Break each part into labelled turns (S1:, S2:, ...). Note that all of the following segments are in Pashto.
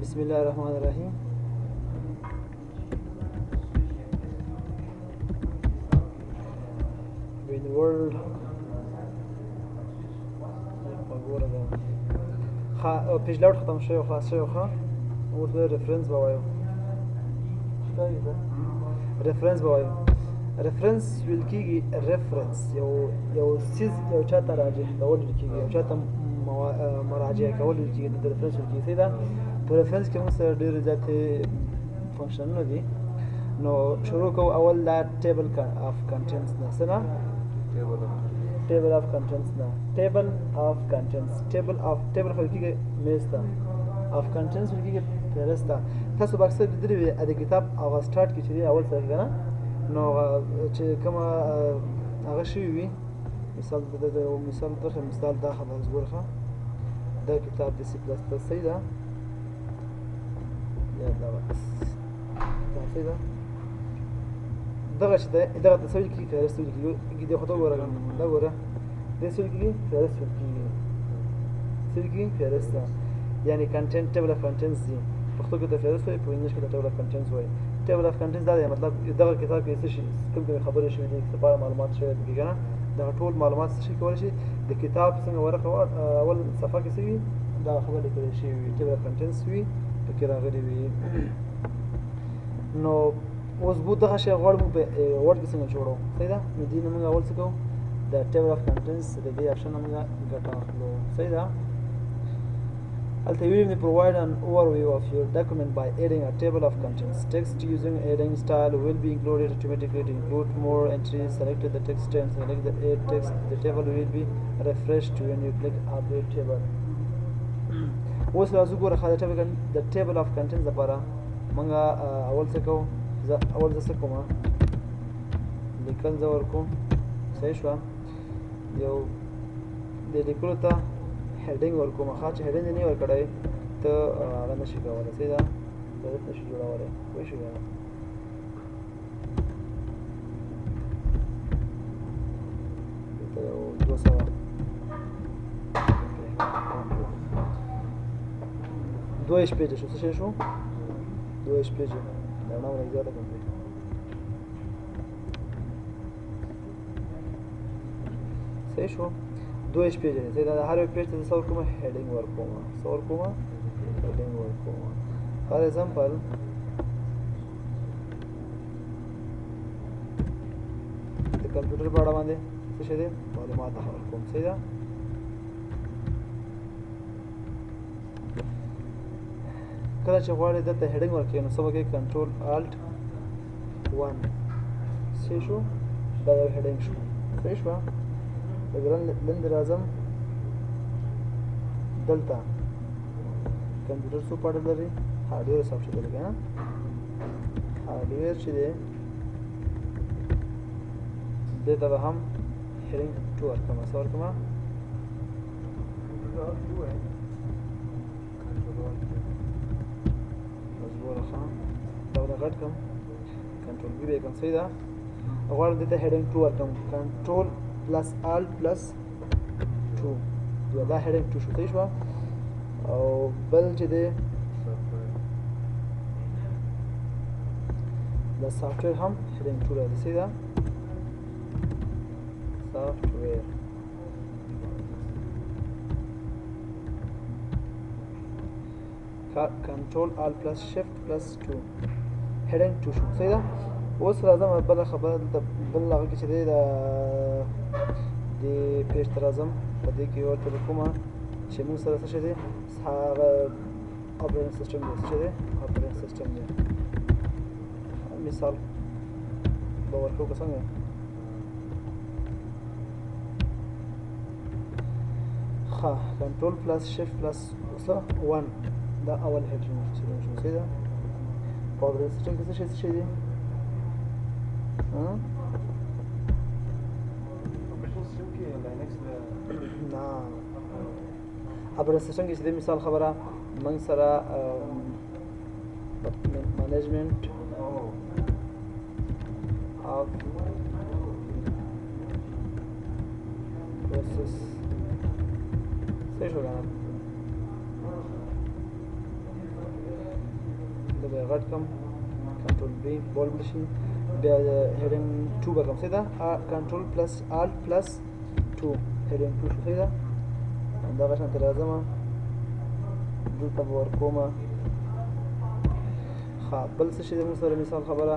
S1: بسم الله الرحمن الرحیم. وین ورلد وګوره دا ښه پیج لاوټ ختم شوی، خلاص شوی. ښه، اوس به ریفرنس به وایو. ریفرنس به وایو. ریفرنس ویل کېږي، ریفرنس یو څیز یو چاته راجع کول ویل کېږي، یو چاته مراجعه کول ویل کېږي، د ریفرنس ویل کېږي. صحیح ده. په ریفرنس کې موږ سره ډېر زیاتې فنکشنونه دي. نو شروع کوو اول دا ټیبل اف کنټینټس نه. څه نه؟ ټیبل اف کنټینټس نه. ټیبل اف کنټینټس، ټیبل اف، ټیبل خو کېږي میز ته، اف کنټینټس ویل کېږي فهرست ته. تاسو به اکثر لیدلي وي د کتاب هغه سټارټ کې چې دی اول سره که نه، نو چې کومه هغه شوي وي. مثال د مثال درخه، مثال دا خبره اوس ګوره، دا کتاب د سی پلس پلس، صحیح ده یا دا دا صحیح ده. دغه چې دی دغه ته څه ویل کېږي؟ فهرست ویل کېږي. دې خو ته وګوره، دا ګوره، دې څه ویل کېږي؟ فهرست ویل کېږي. څه ویل کېږي؟ فهرست ده، یعنی کنټینټ، ټیبل اف کنټینټس دي. پښتو کې ته فهرست وایي، په انګلیش کې ته ټیبل اف کنټینټس وایي. ټیبل اف کنټینټس دا دی، مطلب دغه کتاب کې څه شي، کوم کوم خبرې شوې دي، څه په اړه معلومات شوي دي که نه، دغه ټول معلومات څه شي کولی شي د کتاب څنګه ورقه اول صفحه کې څه وي، دا خبره لیکل شوې وي، ټیبل اف کنټینټس وي، پکې راغلي وي. نو اوس بو دغه شی غواړو موږ په ورډ کې څنګه جوړو؟ صحیح ده. نو دې نه موږ اول څه کوو؟ د ټیبل اف کنټینټس د دې اپشن نه موږ ګټه اخلو. صحیح ده. هلته ویلي دي provide an overview of your document by adding a table of contents. Text using heading style will be included automatically. To include more entries, select the text and select the add text. The table will be refreshed when you click update table. اوس راځو ګوره، ښه، د ټیبل اف کنټینټس لپاره موږ اول څه کوو؟ زه اول زه څه کوم؟ لیکل زه ورکوم. صحیح شوه. یو د لیکلو ته هډینګ ورکوم. ښه، چې هډینګ نه ورکړی ته هغه نشي کولی. صحیح ده، فهرست نشي جوړولی. پوه شوې که نه؟ دلته یو 200 22 پیجه شو. څه شی شو؟ 22 پیجه. دا رڼا ولږ زیاته کړم پرې. صحیح شو، 22 پیجه دی. صحیح ده. هر یو پیج ته زه څه ورکوم؟ هډینګ ورکوم. څه ورکوم؟ هډینګ ورکوم. فار ایگزامپل د کمپیوټر په اړه باندې څه شی دی معلومات ورکوم. صحیح ده. کله چې غواړې دلته هډینګ ورکړې نو څه وکړې؟ کنټرول آلټ 1. صحیح شو، دا یو هډینګ شو. صحیح شوه. لږ لاندې راځم. دلته کمپیوټر څو پارټ لري؟ هارډویر، سافټویر لري که نه؟ هارډویر چې دی دې ته به هم هډینګ 2 ورکړم. څه ورکړم؟ بس ګوره، ښه، دا به غټ کړم، کنټرول بي به یې کړم. صحیح ده. غواړم دې ته هډینګ 2 ورکړم. کنټرول پلس آلټ پلس 2، دوه، دا هډینګ 2 شو. صحیح شوه. او بل چې دی د سافټویر هم هډینګ 2 راځي. صحیح ده. سافټویر کنټرول آل پلس شفت پلس 2، هډینګ 2 شو. صحیح ده. اوس راځم بله خبره دلته بل هغه کې چې دی د دې پیج ته راځم. په دې کې ورته لیکم چې موږ سره څه شی دی؟ هغه اپریټینګ سیستم دی. څه شی دی؟ اپریټینګ سیستم دی. مثال به ورکړو که څنګه؟ ښه، کنټرول پلس شفت پلس څه 1، دا اول هډینګ شو. صحیح ده. په اپریټینګ سیستم کې څه شی دی؟ ها؟
S2: اپریټینګ سیستم کې لاینکس ده؟
S1: نه، اپریټینګ سیستم کې چې د مثال خبره موږ سره منیجمنت اف پروسس. صحیح شو که نه؟ غټ کم، کنټرول بي بولډ شي، بیا هډینګ 2 به کوم، صحیح ده؟ کنټرول پلس آلت پلس 2 هډینګ 2 شو، صحیح ده؟ همدغه شان ته راځم، دلته به ورکوم. ښه، بل څه شی دی موږ سره؟ مثال خبره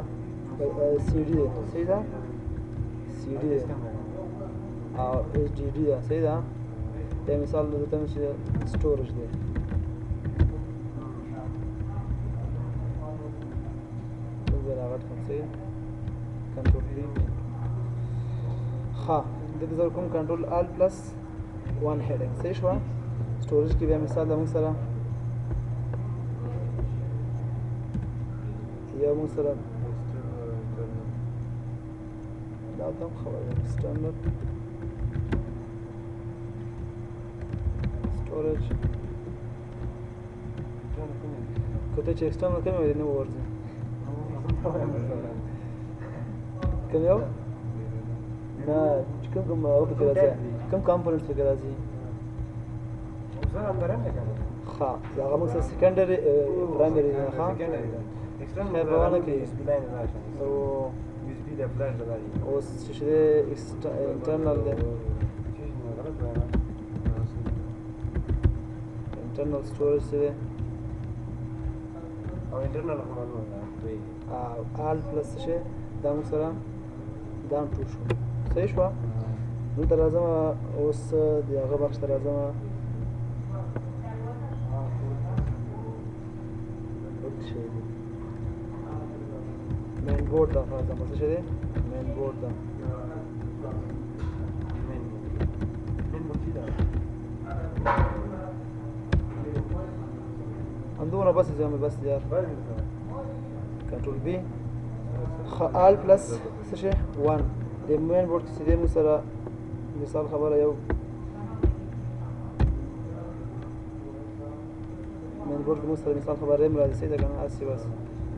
S1: سی ډي دی، صحیح ده؟ سی ډي دی او اس ډي ډي ده، صحیح ده؟ بیا مثال دلته چې سټوریج دی، زه راغټ کړم، صحیح؟ کنټرول بي. ښه، دلته زه کوم کنټرول آل پلس 1 هډینګ، صحیح شوه؟ سټوریج کې بیا مثال د موږ سره یو موږ سره دا ته هم خبره ده، اکسټرنل سټوریج که ته چې اکسټرنل کوم یو نه ورځي، کوم یو نه، چې کوم کوم هغه پکې راځي، کوم کمپوننټس پکې راځي. ښه، هغه موږ سره سیکنډري پرایمري ده. ښه، خیر به ونه کوي. او اوس چې دی انټرنل دی، انټرنل سټوریج څه دی؟
S2: او انټرنل خو معلومه ده.
S1: آل پلس څه شی دا موږ سره دا هم ټول شو، صحیح شوه؟ دلته راځم، اوس د هغه بخش ته راځم. بل شی دی، مین بورډ ده. راځم، څه شی دی؟ مین بورډ ده. همدومره بس دی، بس دی یار. کنټرول بي، آل پلس څه شی 1. د مین بورډ کې چې دی موږ سره مثال خبره یو مین بورډ کې موږ سره مثال خبره ریم راځي، صحیح ده که نه؟ هسې بس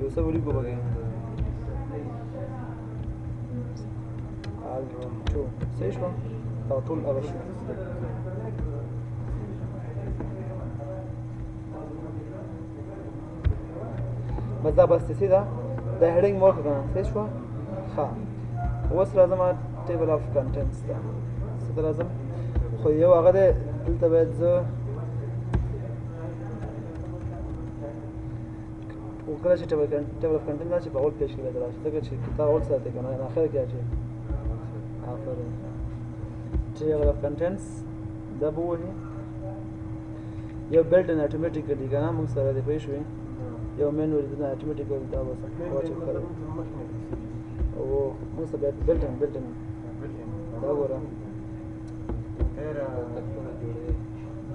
S1: یو څه ولیکو پکې، آل 2، صحیح شوه؟ دا ټول هغه شو. بس دا بس دی، ده دا هډینګ مو ورکړه که نه؟ صحیح شوه؟ ښه، اوس راځم ټیبل اف کنټینټس ته. څه ته راځم؟ خو یو هغه دی، دلته باید زه کله چې ټیبل اف کنټینټ راشي په اول پیج کې باید راشي، ځکه چې کتاب اول ساتي که نه اخر کې راشي. آفرین، ټیبل اف کنټینټس دا به ووهي، یو بیلټ ان اټومیټیکلی که نه موږ سره دی، پوه شوې؟ یو مینوال دی اټومیټیکلی، دا بس واچو کړه او موږ سره بیلټ ان، بیلټ ان دا ګوره،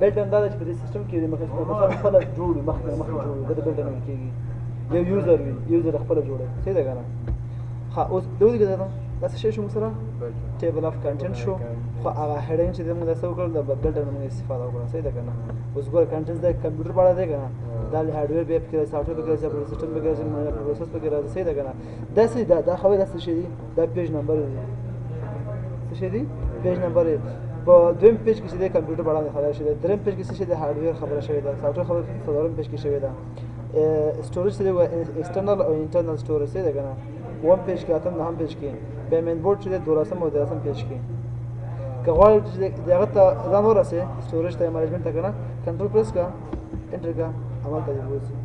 S1: بیلټ ان دا ده چې په دې سیستم کې د مخې خپله جوړ وي، مخکې مخکې جوړ وي، دا د بیلټ ان ویل کېږي. یو یوزر وي، یوزر خپله جوړوي، صحیح ده که نه؟ ښه، اوس د ودې ده دا څه شی شو؟ موږ سره ټیبل اف کنټینټ شو، خو هغه هډینګ چې موږ دا څه وکړل، د بیلټ ان موږ استفاده وکړه، صحیح ده که نه؟ اوس ګوره، کنټینټ د کمپیوټر په اړه دی که نه؟ دا هارډویر بیا پکې راځي، سافټویر پکې راځي، سیستم پکې راځي، پروسس پکې راځي، صحیح ده که نه؟ داسې دا دا خبره داسې شی دی، دا پیج نمبر دی. څه شی دی؟ پیج نمبر دی. په دویم پیج کې چې د کمپیوټر په اړه خبره شوې ده، دریم پیج کې څه شی د هارډویر خبره شوې ده، سافټویر خبره څلورم پیج کې شوې ده، سټوریج څه دی، ایکسټرنل او انټرنل سټوریج، صحیح ده که نه؟ اووم پیج کې، اتم نهم پیج کې. بیا مین بورډ چې دی دولسم او دیارلسم پیج کې. که غواړې چې د هغه ته ځان ورسې، سټوریج ته، منیجمنټ ته، که نه، کنټرول پرس کړه، انټر کړه، عمل ته دې بوځي.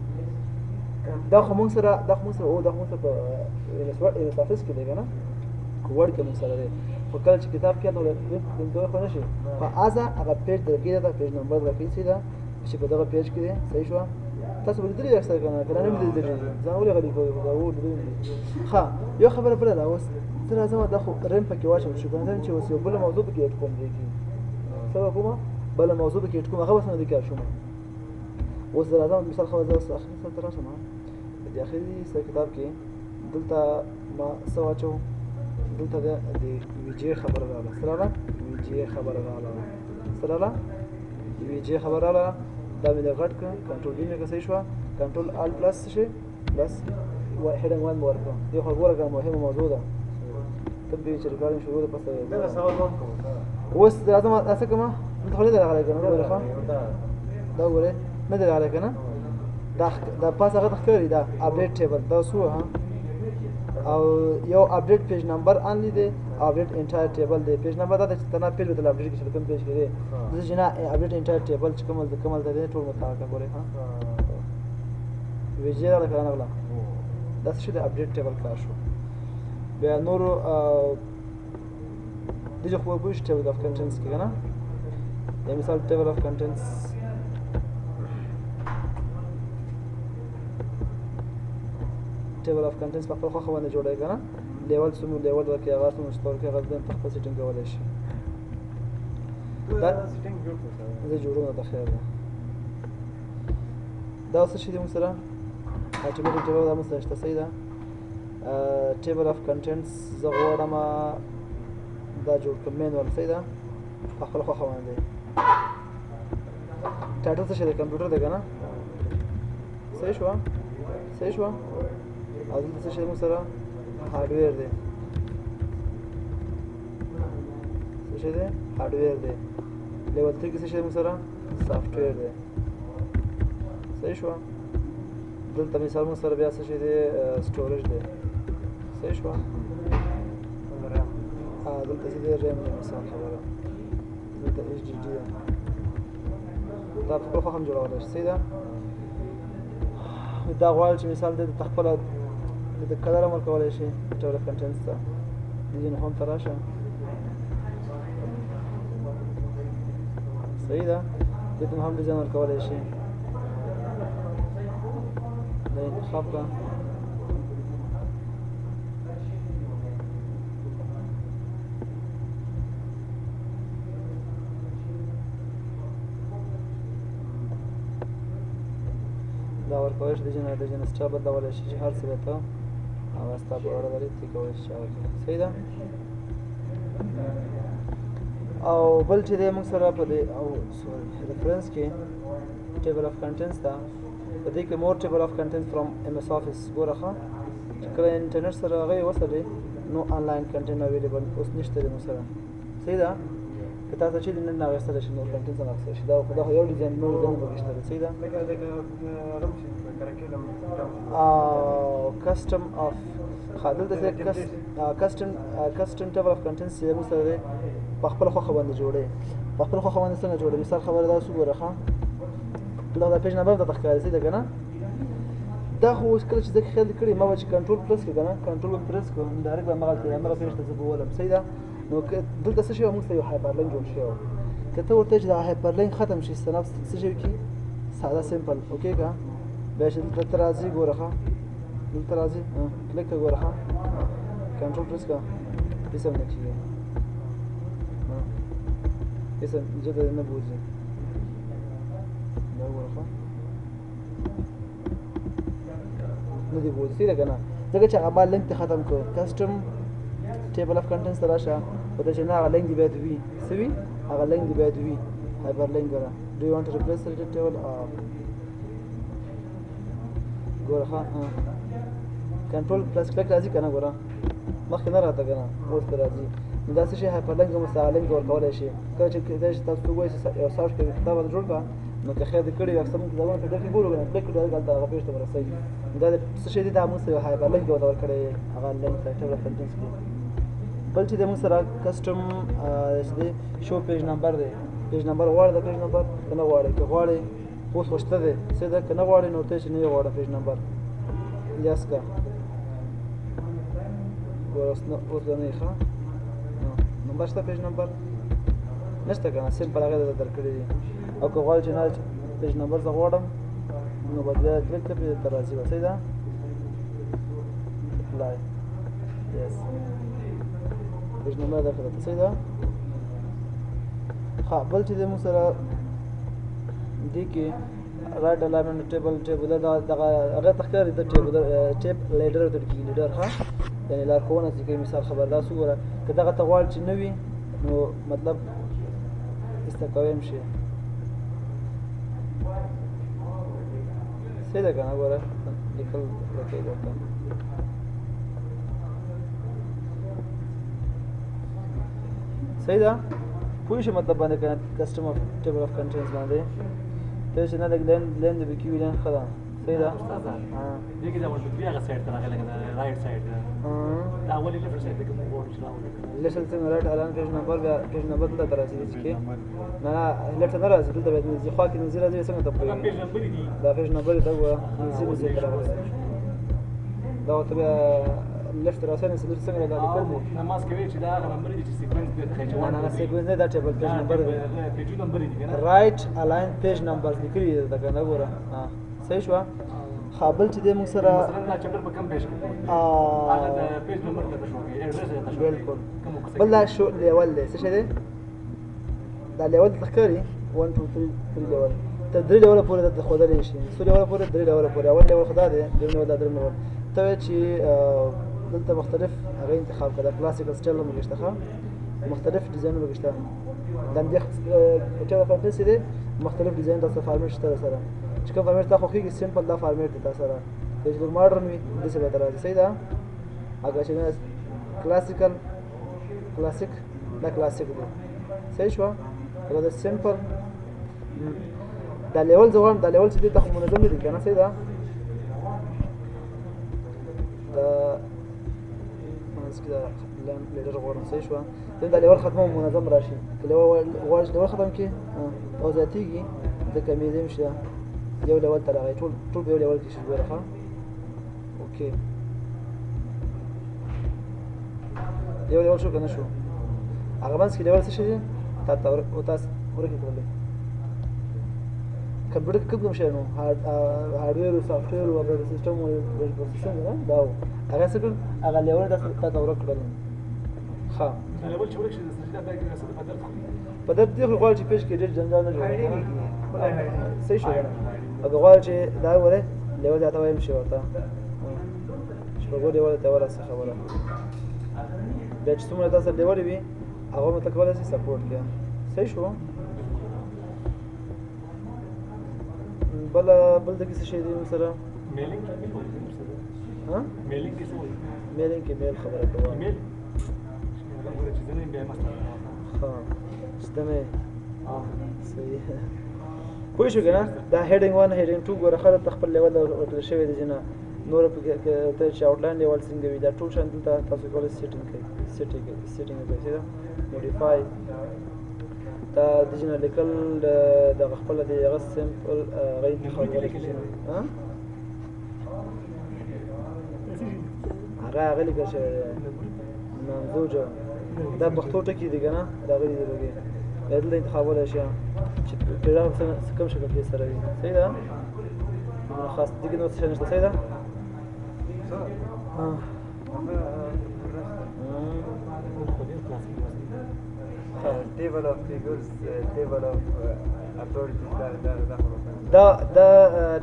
S1: دا خو موږ سره دا خو موږ سره او دا خو موږ سره په ایم اس افیس کې دی که نه، ورډ کې موږ سره دی، خو کله چې کتاب کې نو دوی خو نه شي، خو ازه هغه پیج درکې ده، پیج نمبر درکې سي ده چې په دغه پیج کې دی، صحیح شوه؟ تاسو به لیدلي یاست که نه؟ که نه نه مې لیدلي، ځان ولې غلي کوئ؟ خو دا و لیدلي مې. ښه، یو خبره بله ده، اوس زه راځم، دا خو ریم پکې واچول شو که نه، چې اوس یو بله موضوع پکې اډ کوم، دی کې څه به کومه بله موضوع پکې اډ کوم، هغه به څنګه دې کې اډ شوم؟ اوس زه راځم، مثال خو زه اوس اخري سر ته راشم. په دې اخري سر کتاب کې دلته ما څه واچو؟ دلته د وی جې خبره راغله. څه راغله؟ وی جې خبره راغله. څه راغله؟ وی جې خبره راغله. دا مې لږ غټ کړ، کنټرول بي مې کړه، صحیح شوه؟ کنټرول آل پلس څه شي پلس هډینګ 1 مې ورکړ. دې خو ګوره که مهمه موضوع ده، ته به چې ریکارډینګ شروع ده پس
S2: دغه سوال هم کوم.
S1: اوس راځم، څه کومه؟ دلته خو نه دی راغلی که نه؟ ګوره، ښه، دا وګورئ، نه دی راغلی که نه؟ دا دا پاس هغه ښکاري دا update table دا سو ها او یو update page number only دی update entire table دی. page number دا چې تنه page بدل update کې کوم page کې دی زه چې نه update entire table چې کوم د کوم دی ټول متعلق ګوري ها ویجی را کړه نغله دا څه د update table کار شو. بیا نورو دغه خو پوه table of contents کې کنه یا مثال table of contents table of contents په خپل خوښه باندې جوړوي که نه level څومره level ورکړي هغه څومره چې ورکړي هغه ځان ته خپل setting کولی شي.
S2: دا setting جوړ کړو
S1: زه جوړوم د خیر ده. دا څه شی دی موږ سره automatic table دا موږ سره شته صحیح ده. table of contents زه غواړم دا جوړ کړم manual صحیح ده په خپل خوښه باندې. title څه شی دی کمپیوټر دی که نه صحیح شوه صحیح شوه. او دلته څه شی موږ سره hardware دی څه شی دی hardware دی. level 3 کې څه شی موږ سره software دی صحیح شوه. دلته مثال موږ سره بیا څه شی دی storage دی صحیح شوه. دلته څه دی ریم دی مثال خبره دلته HDD ده دا په خپل خوښه هم جوړولی شي صحیح ده. دا غواړي چې مثال دی ته خپله د color هم ورکولی شي table of contents ته دې نه هم ته راشه صحیح ده. دې ته هم design ورکولی شي دا انتخاب کړه دا ورکولی شي د جن سټایل بدلولی شي چې هر څه به ته هغه ستا په اړه لري ته کولی شي چې هغه کړې صحیح ده. او بل چې دی موږ سره په دې او sorry reference کې table of contents ده په دې کې more table of contents from MS Office ګوره ښه چې کله انټرنیټ سره هغه یې وصل دی no online content available اوس نشته دی موږ سره صحیح ده. که تاسو چې نن نه اخیستلی شي نور contents نه اخیستلی شي دا خو دا خو یو design نور design پکې شته صحیح ده.
S2: لکه لکه هغه چې curriculum
S1: او custom of ښه دلته څه custom custom table of contents چې موږ سره دی په خپل خوښه باندې جوړې په خپل خوښه باندې څنګه جوړې مثال خبره دا وګوره ښه دا د page number ته ښکاري صحیح ده که نه. دا خو اوس کله چې زه خیال کړی ما به چې control press کړ که نه control به press کړم direct به همغلته همغه page ته زه بولم صحیح ده. نو دلته څه شی موږ سره یو hyperlink جوړ شوی و که ته ورته چې دا hyperlink ختم شي سنپ څه شی وکړي ساده simple okay که بیا چې دلته ته راځي ګوره ښه دلته راځي کلیک کړه ګوره ښه control press کړه هېڅ هم نه کېږي هېڅ هم زه ته نه بوځي دا وګوره ښه نه دی بوځي صحیح ده که نه ځکه چې هغه ما لینک ته ختم کړ custom table of contents ته راشه ورته چې نه هغه لینک دې باید وي څه وي هغه لینک دې باید وي hyperlink ګوره do you want to replace selected table ګوره ښه control plus click راځي که نه ګوره مخکې نه راته که نه اوس ته راځي. نو دا څه شی hyperlink هم هغه لینک ورکولی شي کله چې کېدای شي تاسو ووایئ چې یو search کوي کتاب ورته جوړ کړه نو که خیر دې کړی وي اکثر موږ کتابونه په کې ګورو که نه کلیک کړو direct هلته هغه page ته ورسوي. دا د څه شی دی دا موږ سره یو hyperlink ورته ورکړی هغه لینک ته table of contents کې. بل چې دی موږ سره custom چې دی show page number دی page number غواړې د page number که نه غواړې که غواړې اوس خو شته دی صحیح ده که نه غواړې نو ورته چې نه یې غواړم page number yes که ګوره اوس نه اوس به نه یې ښه نمبر شته page number نشته که نه simple هغې درته درکړي دي. او که غواړې چې نه page number زه غواړم نو به بیا کلیک کړه پرې درته راځي به صحیح ده. Apply yes page number درکړه درته صحیح ده. ښه بل چې دی موږ سره دې کې right alignment table table دا دغه هغه ته ښکاري د table tab leader ورته کېږي leader ښه یعنې لارښوونه چې کوي مثال خبر دا وګوره که دغه ته غواړي چې نه وي نو مطلب ایسته کوی هم شي صحیح ده که نه ګوره لیکل لکه درته صحیح ده. پوه شي مطلب باندې که نه custom of table of contents باندې ته چې نه لږ لین لین دې پکې وي لین ښه ده صحیح ده.
S3: استاد دې کې دا 1 2 3 هغه side ته راغلی لکه right side دا ولې left side ته کوم غواړو چې راوړو؟
S1: left څنګه right align page number، بیا page number دلته راځي چې نه نه left نه راځي، دلته بیا نږدې خوا کې نږدې راځي. څنګه ته
S3: دا page number دي؟
S1: دا page number دا وګوره، نږدې نږدې ته راغلی. دا ته بیا left راسه، نه څنګه دا لیکل دي؟
S3: نماز کوي چې دا هغه نمبر دي چې sequence دی ته چې
S1: نه نه sequence نه، دا table page number دی،
S3: page number دي کنه.
S1: right align page number لیکلي دي دا کنه، ګوره. ها صحیح شو. خابل چې د موږ سره
S3: مثلا دا chapter په کوم page کې هغه د page number ته شو کې ایډریس ته شو.
S1: بالکل. بل دا شو level دی، څه شی دی دا level؟ ښکاري 1 2 3، 3 level ته درې level پورې د ښودلی شي. څو level پورې؟ درې level پورې. اول level خدا دی، دویم level دا، دریم level ته چې دلته مختلف هغه انتخاب کړه. classical style هم شته، ښه مختلف ډیزاینونه پکې شته. د همدې table contents دی، مختلف ډیزاین تاسو فارمیټ شته سره چې کوم فارمیټ تا خوښېږي. simple دا فارمیټ دی، تا سره چې لږ ماډرن وي داسې به راځي. صحیح ده. اګر چې classical classic، دا کلاسیک دی. صحیح شو. اګر دا simple دا level زه غواړم، دا level چې دی ته خو منظم نه دی که نه؟ صحیح ده. دا منځ کې دا line leader غواړم. صحیح شو. دا level ختمه منظم راشي. که level غواړي چې level ختم کړي او زیاتېږي د کمېدی هم شي. یو level ته راغی، ټول ټول په یو level کې شي. ګوره ښه، okay، یو level شو که نه شو؟ هغه منځ کې level څه شی دی؟ تا ته او تاسو ورکې کړلې کمپیوټر کې کوم شی نو hardware او software او operating system او processing نه دا و هغه څه کړل، هغه level تاسو ته ورک کړل. ښه
S3: level چې ورک شي د سجده بیا کې څه په درد خوري؟
S1: په درد دې خو غواړي چې page کې ډېر جنجال نه جوړ. صحیح شو. اګه غواړي چې دا وره level ته وایم شي ورته شپږو level ته ورسه خبره بیا چې څومره تاسو level وي هغه مو ته کولی شي support کړي. صحیح شو. بل بل د څه شی دی سره؟
S3: mailing کې
S1: ها،
S3: mailing کې څه وایي؟
S1: mailing کې mail خبره کوه.
S3: ایمیل هغه ګوره چې زه نه بیا مسله.
S1: ها شته مې صحیح پوه شو که نه؟ دا heading 1 heading 2 ګوره خلک ته خپل level ورکړل شوی دی. ځینه نور پکې ته چې outline level څنګه وي دا ټول شیان دلته تاسو کولی شئ setting کوئ، setting کوئ. صحیح ده. modify دا د ځینه لیکل دغه خپل د هغه simple هغه انتخاب کولی شئ. ها هغه هغه لیکل شوی دی ممزوجه، دا پښتو ټکي دي که نه راغلي دي پکې. بیا دلته انتخابولی شي چې پیغام څنګه کوم شکل کې سره وي. صحیح ده. خاص دې کې نور څه نشته. صحیح ده. ها
S2: table of figures، table of authorities، دا دا دا
S1: دا دا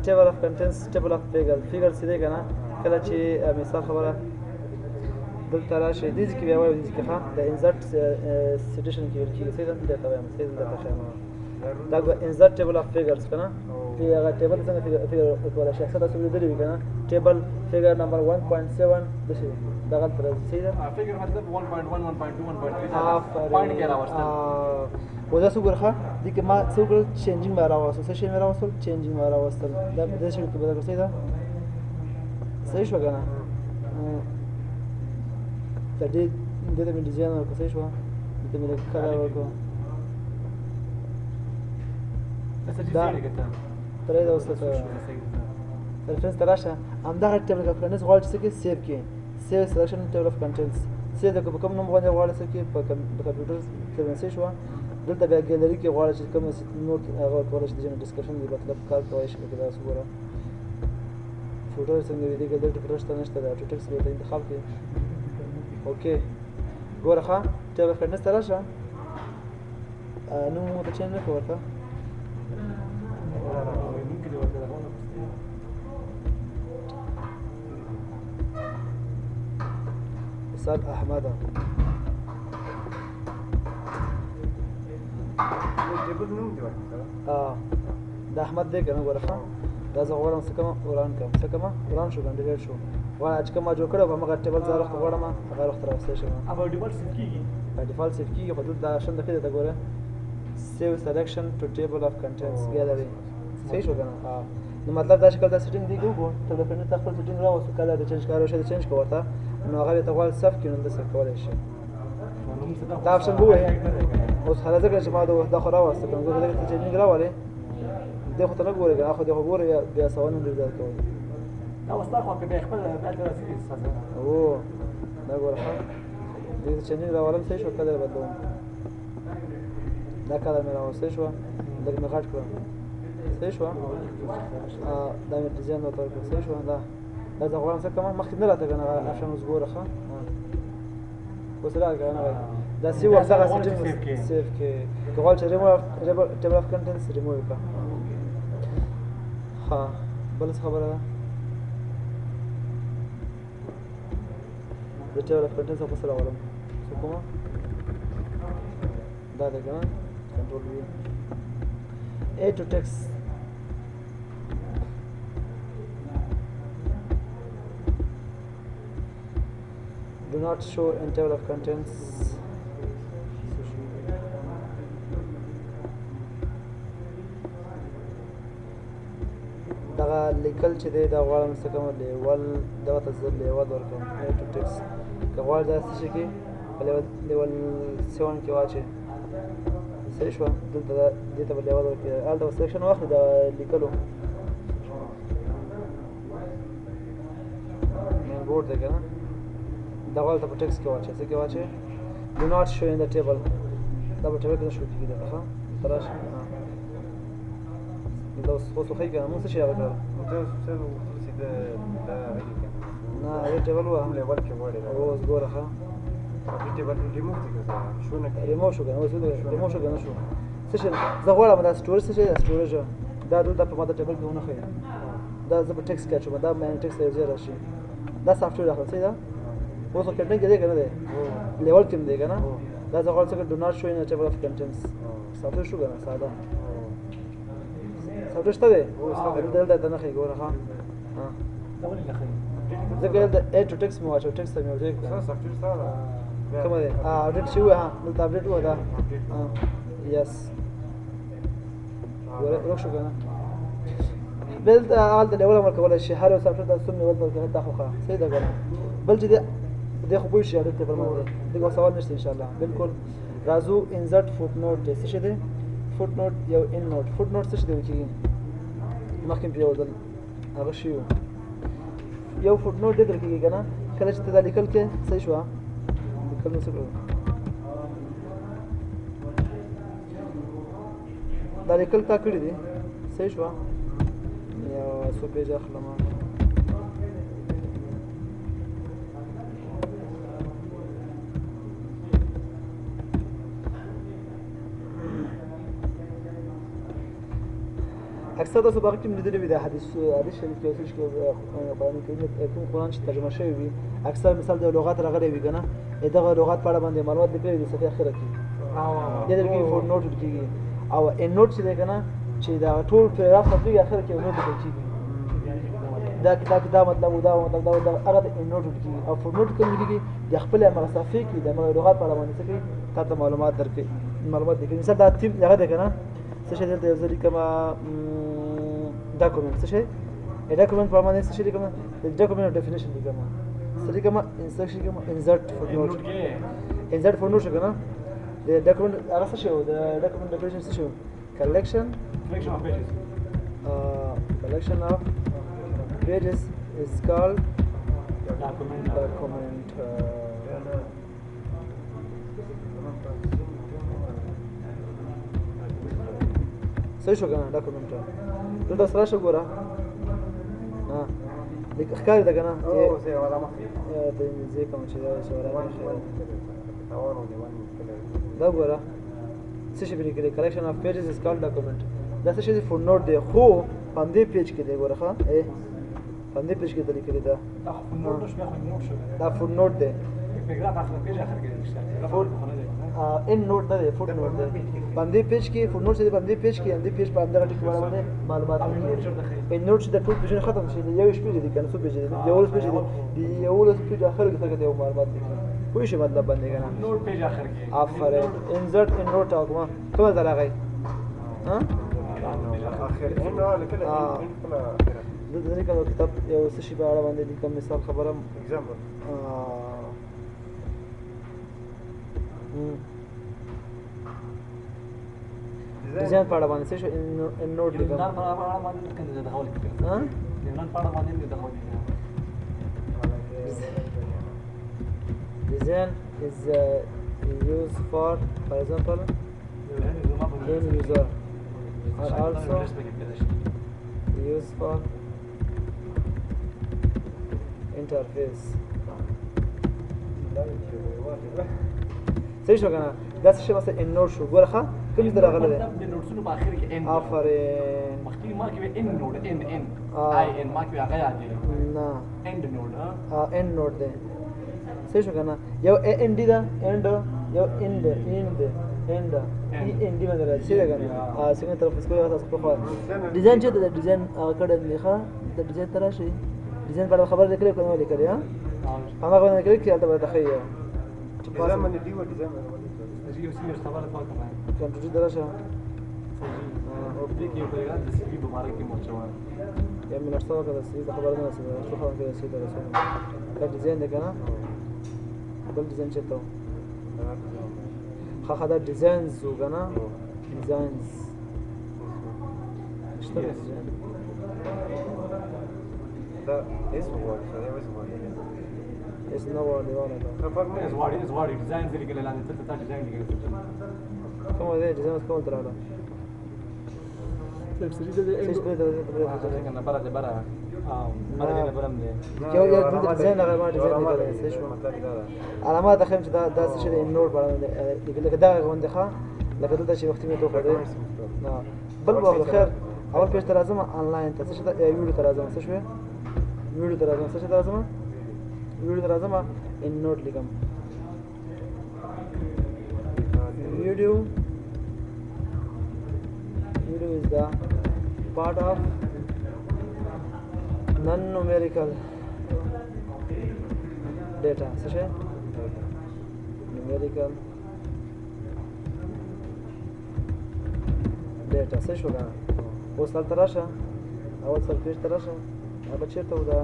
S1: table of contents، table of figure، figure څه دی که نه؟ کله چې مثال خبره دلته راشي دې کې بیا وایو دې کې ښه د insert citation کې ویل کېږي. صحیح ده. دلته وایم، صحیح دلته ښیم دا insert table of figures که نه، په هغه table څنګه figure ورکولی شي. اکثر تاسو لیدلي وي که نه table figure number 1.7 داسې دغه هلته راځي. صحیح ده.
S3: figure مطلب 1.1 1.2 1.3
S1: آفرین.
S3: point کې راوستل.
S1: و دا څه وګوره ښه، دې کې ما څه وکړل؟ changing ما راوستل. څه شی مې راوستل؟ changing ما راوستل. دا په دې شکل کې بدل کړ. صحیح ده. صحیح شو که نه؟ ته دې دې ته مې ډیزاین ورکړ. صحیح شو. دې ته مې لږ color ورکړ.
S3: دا
S1: پرې دا اوس ته reference ته راشه. همدغه table of contents غواړي چې څه کې save کړي. save selection table of contents save د په کوم نوم باندې غواړي څه کې په کمپیوټر کې. صحیح شو. دلته بیا ګیلری کې غواړي چې کوم نور هغه کولی شي د description دی، مطلب کار کولی شي پکې. داسې وګوره footer څنګه وي دې کې، دلته footer شته نشته؟ دا auto text به ته انتخاب کړي. okay ګوره ښه، table of contents ته راشه. نوم مو ته change نه کړ ورته.
S3: نوم کې دی ورته دغه
S1: مثال احمد
S2: table نوم دی ورته.
S1: دا احمد دی که نه؟ ګوره ښه، دا زه غواړم څه کوم؟ وران کوم. څه کوم؟ وران شو، delete شو. غواړم چې کوم ما جوړ کړی په همغه table زه وخت غواړم هغه وخت راوستی شم.
S3: by default save کیږي.
S1: by default save کیږي، خو دلته دا option د ښه دی ګوره، save selection to table of contents gallery. صحیح شو که نه؟ نو مطلب دا شکل دا سیټینګ دی وګور ته د پرنټ خپل سیټینګ راوستو کله د چینج کارو شه چینج کوته نو هغه ته غواړ صف کې نو د څه کولای شي. دا اپشن وې اوس هغه ځکه چې ما دا خو راوسته کنه زه دغه چینجینګ راولې دې خو ته نه ګورې کنه خو دې خو ګورې بیا سوال نه ډېر کوي.
S3: دا وستا خو بیا خپل بیا ته راځي سزا.
S1: او دا ګوره ښه دې چینجینګ راولم صحیح شو کلر بدلوم دا کلر مې راوستی شو لږ مې غټ کړم صحیح شو. دا مې ډیزاین ورته ورکړ صحیح شو. دا دا زه غواړم څه کوم مخکې نه راته کنه اپشن اوس ګوره ښه اوس راغی کنه دا سی وخت دغه سیټینګ سیف کې که غواړې چې ریموو ټیبل اف کنټینټس ریموو کړه. ها بل څه خبره ده د ټیبل اف کنټینټس خو سره راولم څه کومه دا ده کنه کنټرول وی A to text do not show in table of contents. دغه لیکل چې دی دا غواړم څه کوم لیول دغه ته زه لیول ورکوم A to text که غواړې دا څه شي کې په لیول 7 کې واچې صحیح شوه. دلته دې ته به لیول ورکړې هلته به سلیکشن واخلي د لیکلو مین بورډ دی که نه دا غواړم ته په ټیکس کې واچې څه کې واچې do not show in the table دا په ټیبل کې نه شو کېږي دلته ښه دلته راشه دلته اوس خو ښیي که نه موږ څه شی هغه کړل نه هغې ټیبل وه
S2: لیول کې غواړي
S1: اوس ګوره ښه ریموو شو که نه اوس ریموو شو که نه شو څه شی زه غواړم دا سټوریج څه شی دا سټوریج دا دلته په ما د ټیبل کې ونه ښیي دا زه په ټیکس کې اچوم دا مې ټیکس یو ځای راشي دا سافټویر اخلم صحیح ده. اوس خو کټنګ کې دی که نه دی لیول کې هم دی که نه دا زه غواړم څه do not show in table of contents سافټویر شو که نه ساده سافټویر شته دی دلته ته نه ښیي ګوره ښه ځکه دلته اډ ټو ټیکس مې واچو ټیکس ته مې یو ځای کړه کومه دی اپډیټ شوی ها دلته اپډیټ وه دا یس ورک شو که نه دلته هلته لیول هم ورکولی شي هر یو سافټویر ته څوم لیول ورکوي دا خو ښه صحیح ده که نه بل چې دی خو پوه شي اپډیټ ټیبل باندې دغه سوال نشته ان شاء الله بالکل. راځو انزرټ فوټ نوټ دی څه شی دی فوټ نوټ یو ان نوټ فوټ نوټ څه شی دی کېږي مخکې پرې یو ځل هغه شي یو فوټ نوټ دی درکېږي که نه کله چې ته دا لیکل کې صحیح شوه لیکل نو څه کړو دا لیکل تا کړي دي صحیح شوه. یو څو پیج اخلم اکثر تاسو باغ کې لیدلي وي د حدیث حدیث شریف کې اوس کې قرآن کریم کوم قرآن چې ترجمه شوی وي اکثر مثال د لغات راغلی وي که نه دغه لغات په اړه باندې معلومات لیکلي دي صفحې اخره کې دې درکې فوټ نوټ کېږي او ان نوټ چې دی که نه چې دا ټول پیراګراف ختمېږي اخر کې یو نوټ لیکل کېږي دا کتاب کې دا مطلب او دا مطلب دا دا هغه د ان نوټ کېږي او فوټ نوټ کوم کېږي د خپل هغه صفحې کې د هغه لغات په اړه باندې څه کوي تا ته معلومات درکوي معلومات درکوي. مثال دا تیم هغه دی که نه څه شی دلته یو ځل لیکم ډاکومنټ څه شی ډاکومنټ په باندې څه شی لیکم د ډاکومنټ ډیفینیشن لیکم څه لیکم انسرټ لیکم انسرټ فوټ نوټ انسرټ فوټ نوټ شو که نه د ډاکومنټ هغه څه شی د ډاکومنټ ډیفینیشن څه شی collection
S3: of pages
S1: collection of pages is called
S3: document.
S1: Document. صحیح شو که نه ډاکومنټ دلته سره شو ګوره ها ښکاري ده که نه ته زه کوم چې دا چې دا ګوره څه شی لیکلي collection of pages is called document دا څه شی دی فوټ نوټ دی خو په همدې پیج کې دی ګوره ښه په همدې پیج کې لیکلي ده
S3: دا خو نوټ نشو بیا خو نوټ شو
S1: دا فوټ نوټ دی
S3: پیراګراف اخر پیج اخر کې نشته
S1: ان نوټ نه دی فوټ نوټ دی په همدې پیج کې فوټ نوټ چې په همدې پیج کې همدې پیج په همدغه ټکي باندې معلومات ان نوټ چې د ټول پیجونه ختم شي یو پیج دی کنه څو پیج دی 11 پیج دی د 11 پیج اخر کې څنګه یو معلومات لیکي پوه شي مطلب باندې کنه
S3: نوټ پیج اخر کې
S1: آفرین انزرټ ان نوټ او کومه کومه ځای راغی ها
S2: اخر ان کله ان کله اخره.
S1: دلته لیکم یو کتاب یو څه شي په اړه باندې لیکم، مثال خبره
S2: example
S1: design په اړه باندې څه شو EndNote لیکم.
S3: یونان په اړه باندې کنه د هول کې.
S1: ها
S3: یونان په اړه باندې د هول کې.
S1: Design is used for example end user are also used for interface. صحیح شو کنه؟ دا څه شی مثلا EndNote شو، ګوره ښه کوم ځای راغلی دی؟
S3: د نوټسونو په اخر کې ان.
S1: آفرین.
S3: مخکې ما کې ان نوټ ان ان آی ان ما کې هغه یادې
S1: نه
S3: اند نوټ.
S1: EndNote دی. صحیح شو کنه؟ یو ای ان ډي ده اند، یو اند اند اند ای ان ډي باندې راځي، صحیح ده کنه؟ څنګه تلفظ کوي تاسو په خوا. ډیزاین چې ده ډیزاین هغه کړی دی ښه، د ډیزاین ته راشي، ډیزاین په اړه خبره لیکلې که نه لیکلې؟ ها هماغه باندې کلیک کړئ، هلته به درته ښیي یو چې
S2: ډیزاین باندې دی و ډیزاین باندې
S3: یو سیمه خبره کوم.
S1: کمپیوټر ته راشه.
S3: او دې کې یو پیغام د سی وی په باره کې موچوه.
S1: یو منټ څه وکړه، سی ته خبره نه رسېده، څو خبره کې سی ته رسوم. دا ډیزاین دی که نه؟ بل ډیزاین چېرته و؟ ښه ښه دا designs و که نه؟ designs شته ډیزاین.
S2: دا اس غواړي، دا اس غواړي،
S1: اس نه غواړي والا دا
S2: فرق نه.
S3: اس غواړي، اس غواړي design لیکل لاندې ته تا ډیزاین لیکل.
S1: کوم دی ډیزاین؟ کوم ته راغله؟
S3: څنګه بره دی بره بره دی برم دی.
S1: یو یو دلته ډیزاین هغه ما ډیزاین لیکلی صحیح شو.
S2: مطلب دا ده
S1: علامه ته ښیم چې دا داسې شی د EndNote په اړه لیکل، لکه دغه غوندې ښه، لکه دلته چې وختي مې ته وښودی. نه بل به خیر، اول پیج ته راځم آنلاین ته، څه شي ته ویډیو ته راځم، څه شوې ویډیو ته راځم، څه شي ته راځم، ویډیو ته راځم، EndNote لیکم. Video video is the part of non-numerical data. څه شی numerical data؟ څه شو کنه؟ اوس هلته راشه، اول سر پیج ته راشه، هغه چېرته و دا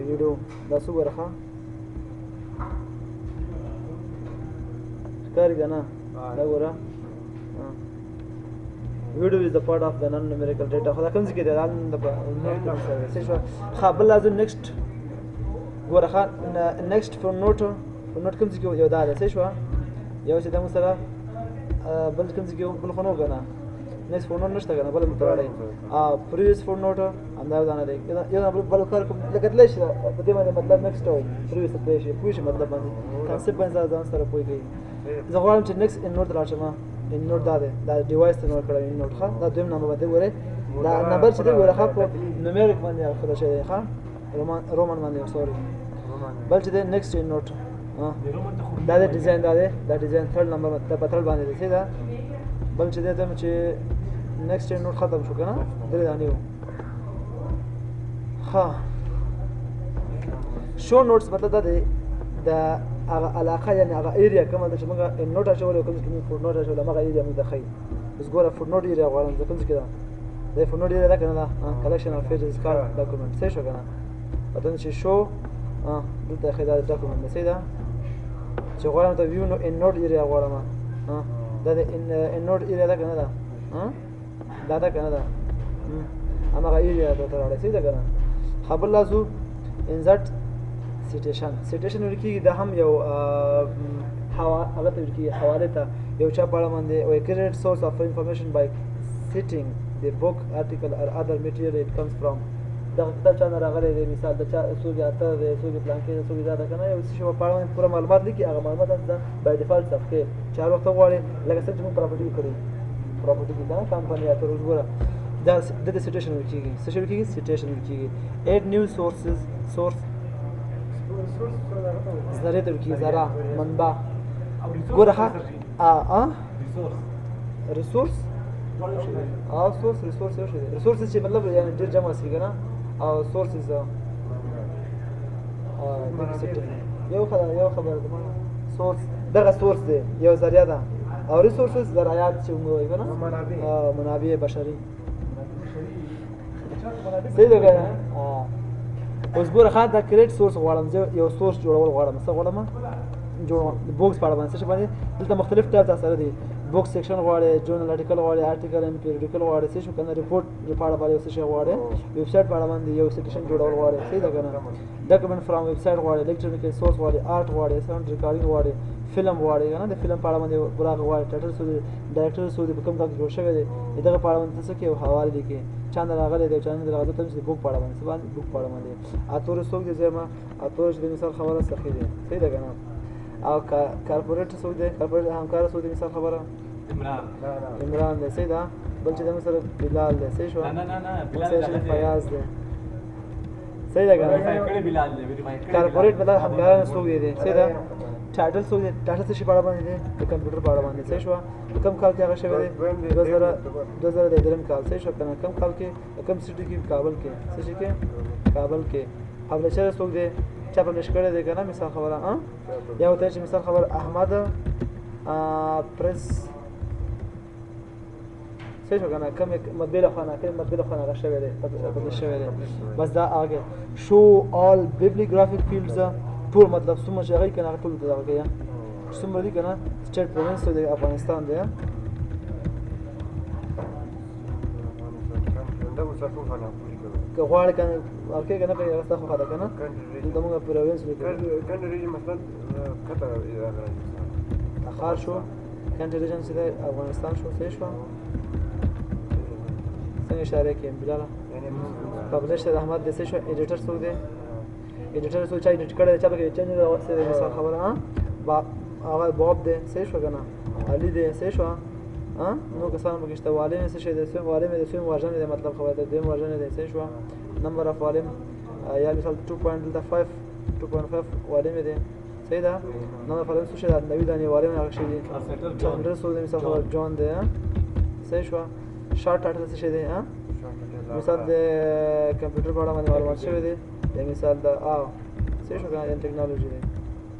S1: ویډیو؟ دا څه وګوره ښه ښکاري که نه؟ دا ګوره، video is the part of the non numerical data. خو دا کوم ځای کې دی؟ دا څه شو؟ ښه بل لازم next ګوره ښه، next footnote، footnote کوم ځای کې؟ یو دا دی، څه شوه؟ یو چې د موږ سره بل کوم ځای کې؟ بل خو نه و که نه؟ next footnote نشته که نه؟ بل مې ته راوړی. previous footnote همدا یو دانه دی، یو دانه بل کار کوم لکه تللی شي په دې باندې، مطلب next او previous ته تللی شي، پوه شي مطلب باندې، concept باندې ځان سره پوه کوي. زه غواړم چې next EndNote ته لاړ شم. EndNote دا دی، دا device ته مې ورکړی EndNote. ښه دا دویم نمبر باندې ګورئ، دا نمبر چې دی ګوره ښه په numeric باندې ښودل شوی دی، ښه رومان باندې، sorry. بل چې دی next EndNote، دا دی ډیزاین، دا دی دا design third number دا په third باندې دی، صحیح ده. بل چې دی ته چې next EndNote ختم شو که نه؟ درې دانې وو. ښه show notes مطلب دا دی د هغه علاقه، یعنی هغه area کومه ده چې موږ EndNote اچولی او کوم ځای کې موږ footnote اچولی، هماغه area موږ ته ښیي. اوس ګوره footnote area غواړم زه، کوم ځای کې ده؟ د footnote area ده که نه؟ ده collection of pages called document، صحیح شو که نه؟ پته چې شو دلته ښیي دا document ده، صحیح ده. چې غواړم ته view نو EndNote area غواړم، دا د EndNote area ده که نه ده؟ دا ده که نه ده؟ هماغه area ته راوړی، صحیح ده که نه؟ ښه بل راځو insert citation. citation ویل کېږي دا هم یو هغه ته ویل کېږي، حواله ته، یو چا په اړه باندې وایي credit source of information by citing the book, article or other material it comes from. دغه کتاب چا نه راغلی دی، مثال د چا څوک یې اتر دی، څوک یې پلانکی دی، څوک یې دا ده که نه، یو څه شي په اړه باندې پوره معلومات لیکي، هغه معلومات ده by default صفحې چې هر وخت وغواړي، لکه څنګه چې موږ property کړي، property کې کنه کمپنۍ اتر. اوس ګوره دا د citation ویل کېږي، څه شي ویل کېږي؟ citation ویل کېږي. add new sources، source ذرې ته ویل کېږي، ذره منبع. ګوره ښه resource او source، resource یو شی دی، resources چې مطلب یعنی ډېر جمع شي که نه، او sources یو خبره، یو خبره ده. source دغه source دی، یو ذریعه ده، او ریسورسز ذرایعات چې موږ وایو کنه،
S2: منابع.
S1: منابع بشري. صحیح ده کنه؟ اوس ګوره خان، دا کریټ سورس غواړم، زه یو سورس جوړول غواړم. څه غواړم جوړ؟ بوکس په اړه باندې، څه شي باندې. دلته مختلف ټایپ سره دي. بوک سیکشن غواړي، جورنال آرټیکل غواړي، آرټیکل ان پیریډیکل غواړي، څه شو کنه، ریپورت په اړه باندې څه شي غواړي، ویب سایټ په اړه باندې یو سیکشن جوړول غواړي. صحیح ده کنه؟ ډاکومنټ فرام ویب سایټ غواړي، الکترونیک سورس غواړي، آرټ غواړي، ساوند ریکارډینګ غواړي، فلم غواړي کنه، د فلم په اړه باندې براغ غواړي، ټایټل څه دی، ډایرکټر څه دی، په کوم کال کې جوړ شوی دی، دغه په اړه باندې څه کې حواله لیکي، چا نه راغلی دی، چا نه راغلی دی، بوک په اړه باندې څه باندې، بوک په اړه باندې اتور څوک دی، زما اتور چې د مثال خبره سخی دی. صحیح ده کنه؟ او کارپوریټ څوک دی، کارپوریټ همکار څوک دی، مثال خبره
S3: عمران.
S1: عمران دی. صحیح ده؟ بل چې د مثال بلال دی. صحیح شو؟
S3: نه نه نه نه، بلال
S1: بلال فیاض دی. صحیح ده کنه؟
S3: ویریفای کړی بلال دی، ویریفای کړی.
S1: کارپوریټ مطلب همکاران څوک دی. صحیح ده؟ ټایټل څوک دی، ټایټل څه شي په اړه باندې دی؟ د کمپیوټر په اړه باندې. صحیح شو؟ کوم کال کې هغه شوی دی؟ 2003 کال. صحیح شو کنه؟ کوم کال کې، کوم سټي کې؟ کابل کې. څه شي کې؟ کابل کې. پبلشر څوک دی، چا پبلش کړی دی کنه؟ مثال خبره ها یا وته چې مثال خبر احمد پرس. صحیح شو کنه؟ کوم مطبع له خانه، کوم مطبع له خانه هغه شوی دی، پبلش شوی دی. بس دا هغه شو آل بیبلیوګرافیک فیلډز ټول، مطلب څومره چې هغه کنه هغه ټول دغه کوي، څومره دي کنه. سټیټ پروینس د افغانستان دی. که غواړې کنه ورکې کنه، په هغه خو ده کنه. دلته موږ پروینس لیکو. تخار شو، کنټری ریجن چې افغانستان شو. صحیح شو؟ څنګه اشاره کوي بلاله؟ پبلشر احمد دی. صحیح شو؟ ایډیټر څوک دی؟ ایډیټر څوک، چا ایډیټ کړی، چا پکې چینج راوستی دی؟ مثال خبره ها با هغه باب دی. صحیح شو کنه؟ علي دی. صحیح شو؟ ها نو کسان پکې شته. والیم څه شی دی؟ سوم والیم دی، سوم ورژن دی، مطلب خبره ده دویم ورژن دی. صحیح شو؟ نمبر اف والیم یا مثال 2.5، 2.5 والیم دی. صحیح ده؟ نمبر اف والیم څه شی ده؟ 90 دانې والیم هغه شی دی. ټرانسلیټر څوک دی؟ مثال خبره جان دی. صحیح شو؟ شارټ ټایټل څه شی دی؟ ها مثال د کمپیوټر په اړه باندې معلومات شوی دی، یا مثال د صحیح شو کنه، ټکنالوژي دی.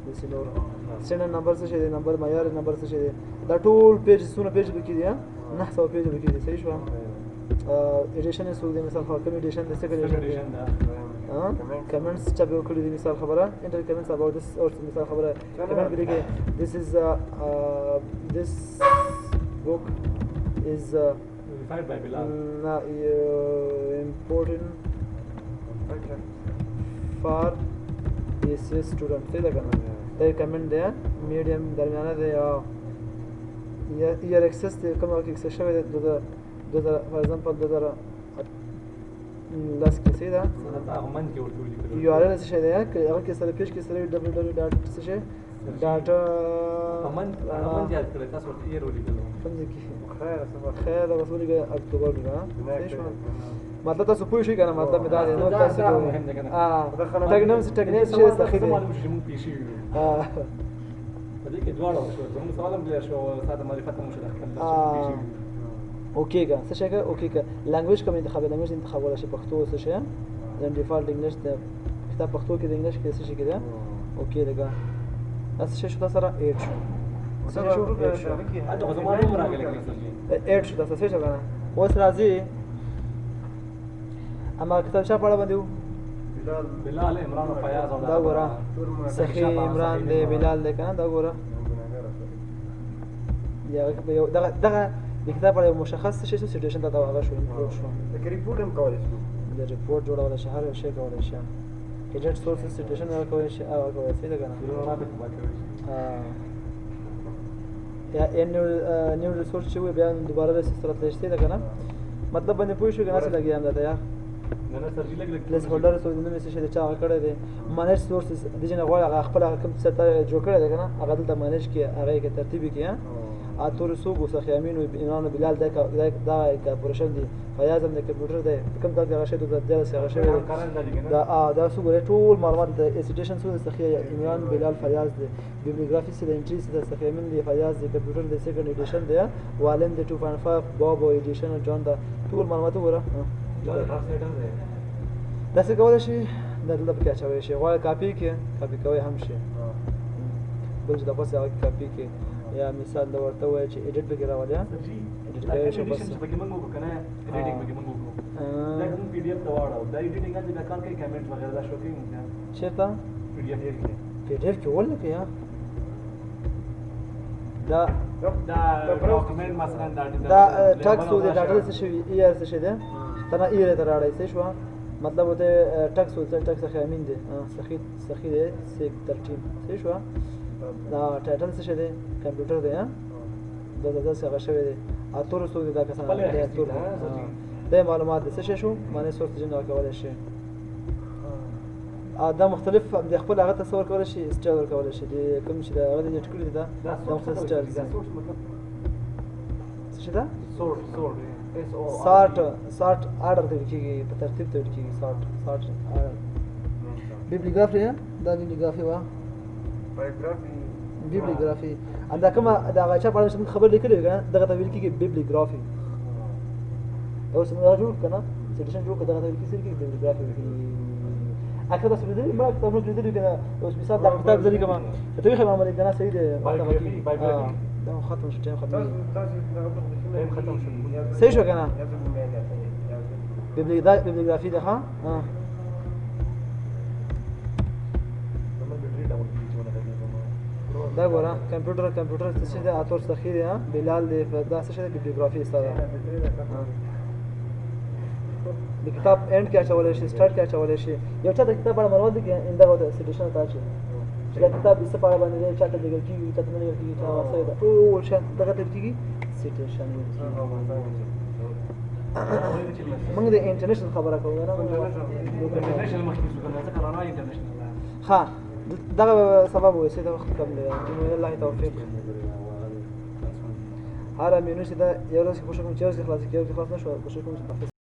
S1: داسې نور سټنډرډ نمبر څه شی دی؟ نمبر معیار نمبر څه شی دی؟ دا ټول پیج څونه پیج پکې دي؟ 900 پیج پکې دي. صحیح شو؟ ایډیشن یې څوک دی؟ مثال خو کوم ایډیشن دی، سیکنډ ایډیشن دی. کمنټس چا به کړی دی؟ مثال خبره انټر کمنټس اباوت دیس اور مثال خبره کمنټ به لیکي this is this book is
S3: verified by Bilal.
S1: Important for ACS student. صحیح ده کنه؟ دا یو کمنټ دی، میډیم درمیانه دی. او ایر اکسس دی، کوم وخت اکسس شوی دی؟ 2000 فار ایگزامپل 2010 کې. صحیح ده؟
S3: هغه منځ کې ورته ولیکلو.
S1: یو آر ال څه شی دی؟ که هغه کې سره پیج کې سره ډبلیو ډبلیو ډاټ څه شی ډاټ
S3: په منځ، هغه منځ یاد کړی، تاسو ورته ایر ولیکلو.
S1: کوم ځای کې؟ خیر ده، بس ولیکه اکتوبر ده. صحیح شو؟ مطلب تاسو پوه شئ کنه؟ مطلب مې دا دی. نو تاسو
S3: دا مهم دی کنه.
S1: ټګ نیم څه، ټګ نیم څه شی سخی دی؟
S3: معلوم شي چې موږ پیښې یو. په دې کې دواړه وشو، زموږ سوال هم کلیر شو، ساده معرفت هم وشو د خپل چې موږ پیښې یو.
S1: اوکی که څه شی که اوکی که لانګویج کوم انتخاب، لانګویج انتخابول شي، پښتو څه شی، زم ډیفالت انګلیش ده، کتاب پښتو کې د انګلیش کې څه شي کې ده. اوکی ده که دا څه شی شو؟ تاسو سره ایډ شو. څه شی شو؟ ایډ شو.
S3: هلته خو زما نوم راغلی کنه سر جي.
S1: ایډ شو. تاسو څه شو کنه؟ اوس راځي اما کتاب چا په اړه باندې وو؟
S3: بلال، عمران او فیاض او
S1: دا ګوره سخی عمران دی، بلال دی کنه. دا ګوره یا یو دغه دغه د کتاب په اړه یو مشخص څه شی شو، سیټیشن ته دا هغه شو، انکلود شو.
S2: ریپورټ هم کولی شو.
S1: د ریپورټ جوړولی شي، هر یو شی کولی شي، ایډیټ سورس سیټیشن هغه کولی شي، هغه کولی شي ده که نه؟ یا ان نیو ریسورس چې وي بیا دوباره له سره تللی شي ده که نه؟ مطلب باندې پوه شو که نه؟ څه لګیا یم درته یار.
S3: نه نه سر جي، لږ لږ.
S1: پلیس هولډر څوک دی، نوم یې څه شی دی، چا هغه کړی دی؟ منیج سورسز د چې نه غواړي هغه خپل هغه کوم څه ته جوړ کړی دی که نه، هغه دلته منیج کړي، هغه یې که ترتیب یې کړي. اتور څوک و؟ سخي امین و، عمران و، بلال دی، دا کارپوریشن دی، فیاض هم د کمپیوټر دی. کوم کال کې هغه شی؟ 2013 هغه شوی دی. دا دا څوک دی؟ ټول معلومات د ایسیټیشن څوک دی؟ سخي عمران، بلال، فیاض دی. بیبلیوګرافي څه دی؟ انټری څه دی؟ سخي امین دی، فیاض دی، کمپیوټر دی، سیکنډ ایډیشن دی، والیم دی، 2.5 باب او ایډیشن جان دا ټول معلومات وګوره. داسې کولی شي، دا دلته پکې اچولی شي. غواړې کاپي کړې، کاپي کوی هم شي، بل چې د پاسه هغه کاپي کړي. یا مثال د ورته وایي چې ایډیټ پکې راولي، ایډیټ کوي شو بس.
S3: پکې موږ وکړو کنه، ایډیټینګ پکې موږ وکړو. دا کوم پی ډی اف ته واړو، دا ایډیټینګ هلته بیا کار کوي، کمنټ وغیرہ دا شو کوي.
S1: چېرته؟
S3: پی ډی اف کې.
S1: پی ډی اف کې ولې کوي؟ دا
S3: دا ډاکومنټ مثلا دا
S1: دا ټکس و د ډاټا څه شوی، ای ار څه شي ده، تنه ای ته راړی څه شو، مطلب وته ټکس و ټکس سخی امین دی، سخی سخی دی سیک ترتیب څه شو. دا ټایټل څه شي دی؟ کمپیوټر دی. دا دا څه هغه شوی دی، اتور څو دی دا کسان دی، اتور دا معلومات څه شي شو، معنی سورس جن کولای شي. دا مختلف د خپل هغه تصور کولای شي، سټایل ورکولای شي، د کوم چې دا هغه د ټکړي دا مختلف سټایل.
S3: دا سورس مطلب
S1: څه شي؟ دا
S3: سورس سورس اس او
S1: سارټ، سارټ آرډر ته کیږي، په ترتیب ته کیږي. سارټ سارټ آرډر. بیبلیوګرافي، دا بیبلیوګرافي وا
S2: بایوګرافي،
S1: بیبلیوګرافي اندا کومه دا هغه چا په اړه چې خبر لیکلې کنه، دغه ته ویل کیږي بیبلیوګرافي. اوس موږ جوړ کنه سیټیشن جوړ کړه، دغه ته ویل کیږي بیبلیوګرافي. اکثر تاسو لیدلي، ما کتابونه لیدلي کنه. اوس مثال دا کتاب زه لیکم ته یې خبره مې کنه، صحیح دی.
S3: بایوګرافي.
S1: دا ختم شو، ټایم ختم.
S2: تاسو
S3: ټایم ختم شو،
S1: صحیح شو کنه. بیبلیوګرافي ده. ها دا ګوره کمپیوټر، کمپیوټر څه شی دی؟ اتور سخی دی، بلال دی، دا څه شی دی؟ بیبلیوګرافي سره د کتاب اند کې اچولی شي، سټارټ کې اچولی شي. یو چا د کتاب اړه معلومات دي، اندغه ته سیټیشن ته اچي چې دا کتاب د څه په اړه باندې دی، چا ته لیکل کېږي، چا ته نه لیکل کېږي، چا څه ده، ټول شیان دغه ته کېږي سیټیشن. موږ د انټرنیشنل خبره کوو نه،
S3: انټرنیشنل مخکې شو کنه، ځکه رڼا انټرنیشنل.
S1: ها دغه سبب وایي چې دا وخت کم دی. الله توفیق. هر مینو چې دا یو ورځ کوشش کوم چې یو ورځ خلاص کړي، یو ورځ خلاص نه شو، کوشش کوم چې